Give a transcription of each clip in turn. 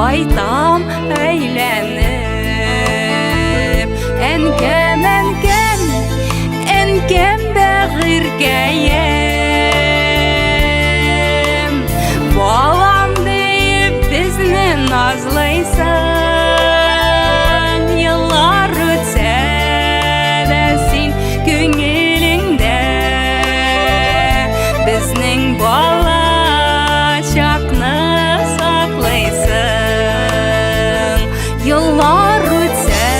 Кайтам әйләнеп. Әнкәм, әнкәм, әнкәм бәгырькәем. Балам диеп безне назлыйсың. Еллар үтсә дә син күңелеңдә безнең бала чакны саклыйсың. Еллар үтсә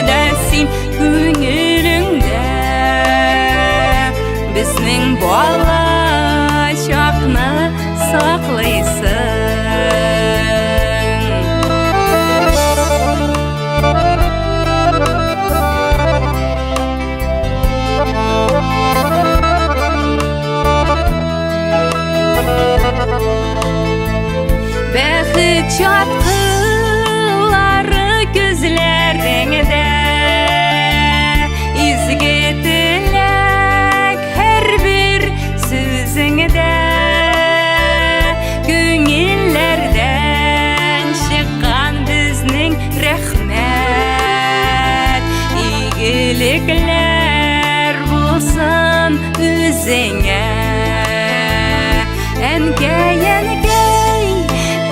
дә син күңелеңдә безнең бала чакны саклыйсың. Бәхет чаткылары күзләреңдә, изге теләк һәрбер сүзеңдә, күңелләрдән чыккан безнең рәхмәт, игелекләр булсын үзеңә. Әнкәй, әнкәй,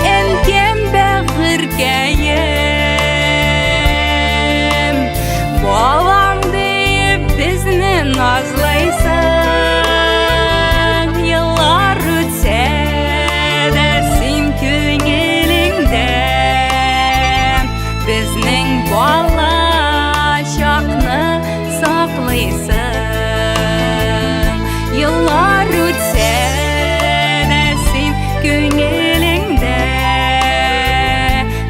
әнкәм бәгырькәем. Балам диеп безне назлыйсың. Еллар үтсә дә син күңелеңдә безнең бала чакны саклыйсың. Еллар үтсә дә син күңелеңдә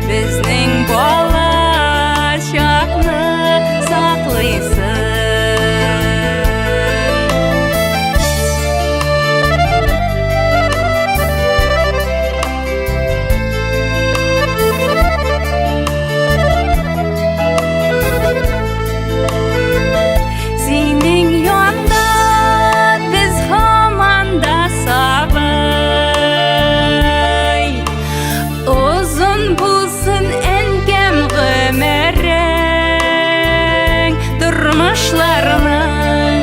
безнең бала чакны саклыйсың. Синең янда без һаман да сабый. Озын булсын әнкәм гомерең, тормышларның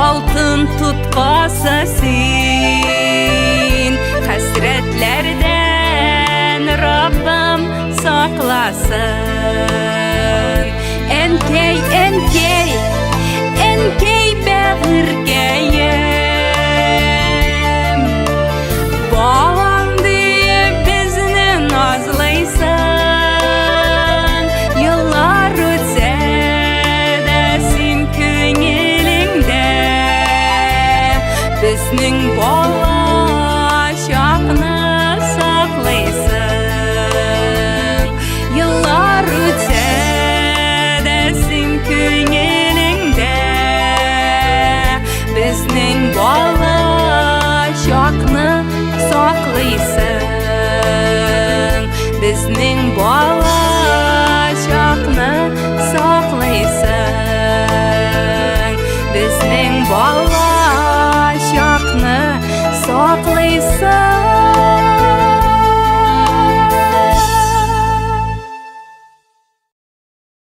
алтын тоткасы син. Хәсрәтләрдән Раббым сакласын. Әнкәй, әнкәй, әнкәй бәгырькәем. Балам диеп безне назлыйсың. Еллар үтсә дә син күңелеңдә безнең бала чакны саклыйсың. Еллар үтсә дә син күңелеңдә безнең бала чакны саклыйсың. Безнең